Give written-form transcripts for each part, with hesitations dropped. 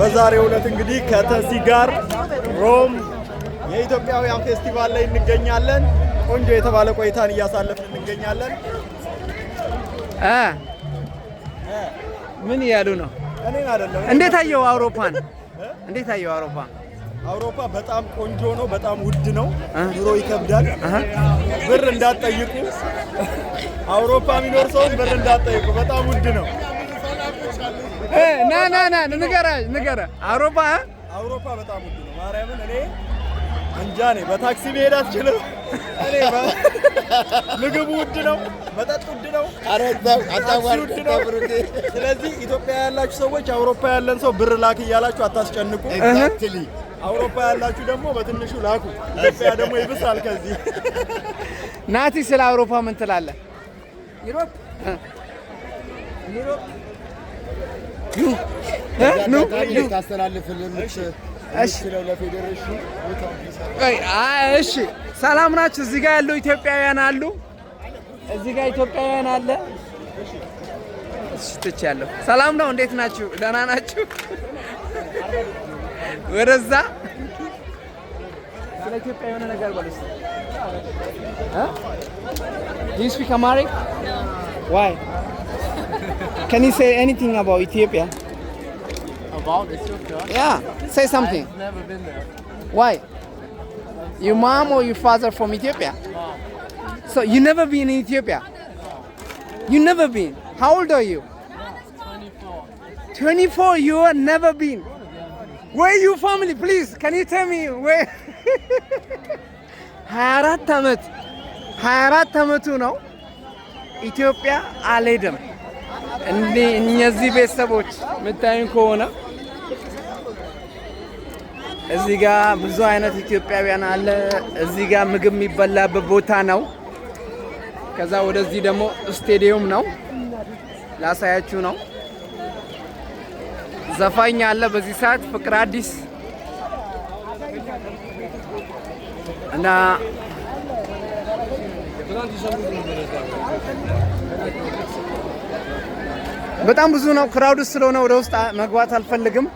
በዛሬው ዕለት እንግዲህ ከተሲ ጋር ሮም የኢትዮጵያውያን ፌስቲቫል ላይ እንገኛለን። ቆንጆ የተባለ ቆይታን እያሳለፍን እንገኛለን። ምን እያሉ ነው? እኔን አይደለም። እንዴት አየው አውሮፓን? እንዴት አየው አውሮፓ? አውሮፓ በጣም ቆንጆ ነው። በጣም ውድ ነው። ኑሮ ይከብዳል። ብር እንዳትጠይቁ። አውሮፓ የሚኖር ሰውን ብር እንዳትጠይቁ፣ በጣም ውድ ነው። ና ና ና፣ ንገራ ንገራ፣ አውሮፓ። አውሮፓ በጣም ውድ ነው። ማርያምን እኔ እንጃ፣ እኔ በታክሲ መሄድ አትችልም። እኔ ምግቡ ውድ ነው፣ መጠጥ ውድ ነው፣ ታክሲ ውድ ነው። ስለዚህ ኢትዮጵያ ያላችሁ ሰዎች አውሮፓ ያለን ሰው ብር ላክ እያላችሁ አታስጨንቁ። አውሮፓ ያላችሁ ደግሞ በትንሹ ላኩ። ኢትዮጵያ ደግሞ ይብሳል ከዚህ። ናቲ፣ ስለ አውሮፓ ምን ትላለህ? Europe Europe ኑ። ታስተላልፍልን የምትችለው ለፌዴሬሽኑ። እሺ፣ ሰላም ናችሁ? እዚህ ጋር ያሉ ኢትዮጵያውያን አሉ። እዚህ ጋር ኢትዮጵያውያን አለ። እሺ፣ ትቻለሁ። ሰላም ነው። እንዴት ናችሁ? ደህና ናችሁ? ወደዛ ስለ ኢትዮጵያ የሆነ ነገር በሉ እስኪ። Do you speak Amharic? Why? Can you say anything about Ethiopia? About Ethiopia? Yeah, say something. I've never been there. Why? Your mom or your father from Ethiopia? So you never been in Ethiopia? You never been? How old are you? 24. 24. You have never been. Where your family? Please, can you tell me where? 24 ዓመት፣ 24 ዓመቱ ነው። ኢትዮጵያ አልሄደም። እነዚህ ቤተሰቦች የምታዩን ከሆነ እዚህ ጋር ብዙ አይነት ኢትዮጵያውያን አለ። እዚህ ጋር ምግብ የሚበላበት ቦታ ነው። ከዛ ወደዚህ ደግሞ ስቴዲየም ነው፣ ላሳያችሁ ነው። ዘፋኝ አለ በዚህ ሰዓት፣ ፍቅር አዲስ፣ እና በጣም ብዙ ነው። Crowd ስለሆነ ወደ ውስጥ መግባት አልፈልግም።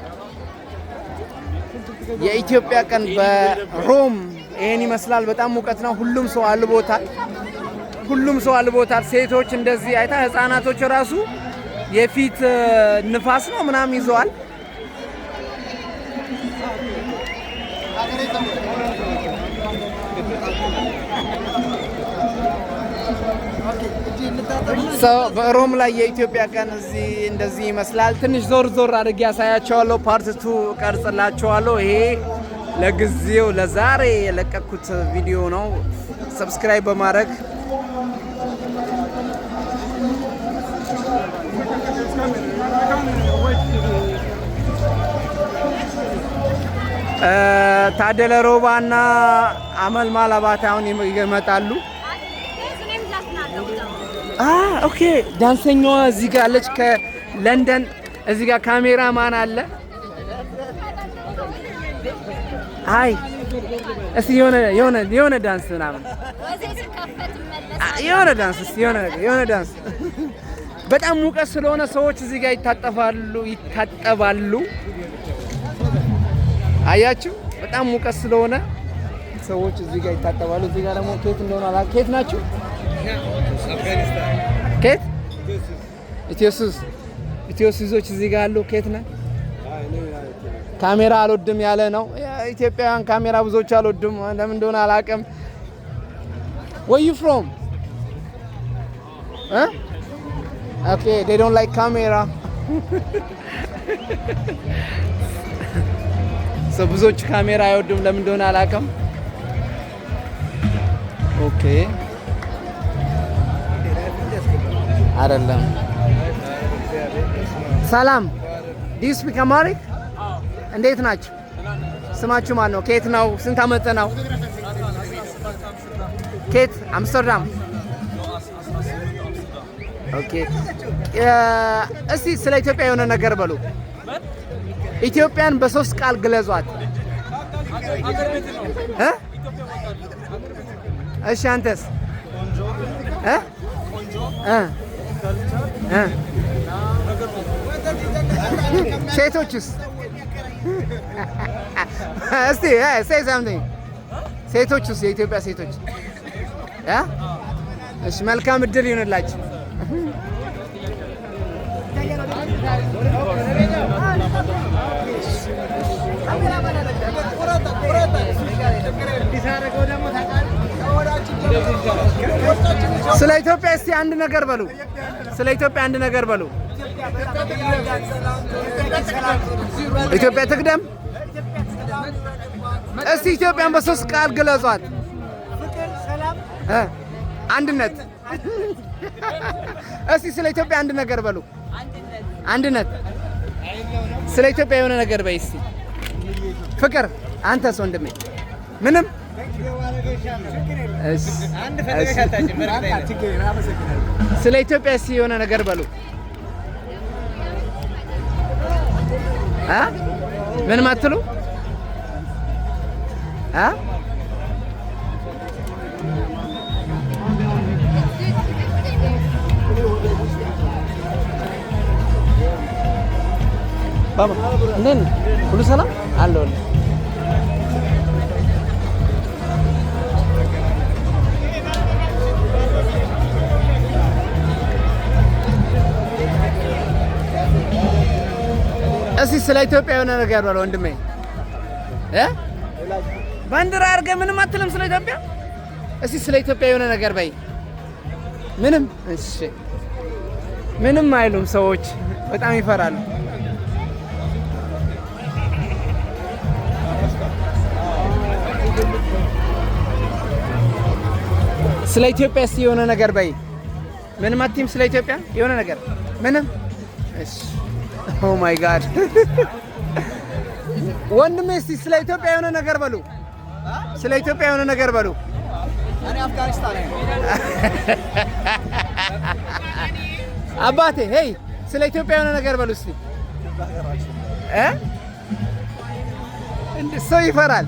የኢትዮጵያ ቀን በሮም ይሄን ይመስላል። በጣም ሙቀት ነው። ሁሉም ሰው አልቦታል። ሁሉም ሰው አልቦታል። ሴቶች እንደዚህ አይታ፣ ህፃናቶች ራሱ የፊት ንፋስ ነው ምናምን ይዘዋል። በሮም ላይ የኢትዮጵያ ቀን እዚህ እንደዚህ ይመስላል። ትንሽ ዞር ዞር አድርጌ ያሳያቸዋለሁ። Part two ቀርጽላቸዋለሁ። ይሄ ለጊዜው ለዛሬ የለቀኩት ቪዲዮ ነው። Subscribe በማድረግ ታደለ ሮባና አመልማል አባተ አሁን ይመጣሉ። Okay፣ ዳንሰኛዋ እዚህ ጋር አለች ከለንደን። እዚህ ጋር ካሜራ ማን አለ? አይ፣ እስቲ የሆነ ዳንስ ምናምን፣ የሆነ ዳንስ፣ እስቲ የሆነ ነገር፣ የሆነ ዳንስ። በጣም ሙቀት ስለሆነ ሰዎች እዚህ ጋር ይታጠፋሉ፣ ይታጠባሉ። አያችሁ፣ በጣም ሙቀት ስለሆነ ሰዎች እዚህ ጋር ይታጠባሉ። እዚህ ጋር ደግሞ ኬት እንደሆነ አላ ኬት ናችሁ? ኬት? ኢትዮሱስ፣ ኢትዮሱሶች እዚህ ጋር አሉ። ኬት ነህ? ካሜራ አልወድም ያለ ነው። ኢትዮጵያውያን ካሜራ ብዙዎች አልወድም፣ ለምን እንደሆነ አላውቅም። Where you from? Huh? Okay, they don't like camera. So ብዙዎቹ ካሜራ አይወዱም፣ ለምን እንደሆነ አላውቅም። Okay፣ አይደለም። ሰላም፣ do you speak Amharic? እንዴት ናችሁ? ስማችሁ ማን ነው? ከየት ነው? ስንት ዓመት ነው? ኬት? አምስተርዳም። Okay። እስቲ ስለ ኢትዮጵያ የሆነ ነገር በሉ። ኢትዮጵያን በሶስት ቃል ግለጿት። እ? እሺ፣ አንተስ? እ እ እ ሴቶችስ? እስቲ say something። ሴቶቹስ? የኢትዮጵያ ሴቶች እ? እሺ፣ መልካም እድል ይሁንላችሁ። ስለ ኢትዮጵያ እስቲ አንድ ነገር በሉ። ስለ ኢትዮጵያ አንድ ነገር በሉ። ኢትዮጵያ ትቅደም። እስቲ ኢትዮጵያን በሶስት ቃል ግለጿት። አንድነት። እስቲ ስለ ኢትዮጵያ አንድ ነገር በሉ። አንድነት። ስለ ኢትዮጵያ የሆነ ነገር በይ እስቲ። ፍቅር። አንተስ ወንድሜ? ምንም። እሺ፣ እሺ። ስለ ኢትዮጵያ እስቲ የሆነ ነገር በሉ። አ ምንም አትሉ? አ ባባ፣ እንዴት ነህ? ሁሉ ሰላም አለሁልህ። እስቲ ስለ ኢትዮጵያ የሆነ ነገር በለው ወንድሜ። እ ባንዲራ አድርገህ ምንም አትልም ስለ ኢትዮጵያ? እስቲ ስለ ኢትዮጵያ የሆነ ነገር በይ። ምንም? እሺ፣ ምንም አይሉም ሰዎች፣ በጣም ይፈራሉ። ስለ ኢትዮጵያ እስቲ የሆነ ነገር በይ። ምንም አትይም? ስለ ኢትዮጵያ የሆነ ነገር ምንም? እሺ። Oh my God፣ ወንድሜ፣ እስቲ ስለ ኢትዮጵያ የሆነ ነገር በሉ። ስለ ኢትዮጵያ የሆነ ነገር በሉ። እኔ አፍጋኒስታን ነኝ። አባቴ፣ hey፣ ስለ ኢትዮጵያ የሆነ ነገር በሉ እስቲ። እ እንደ ሰው ይፈራል።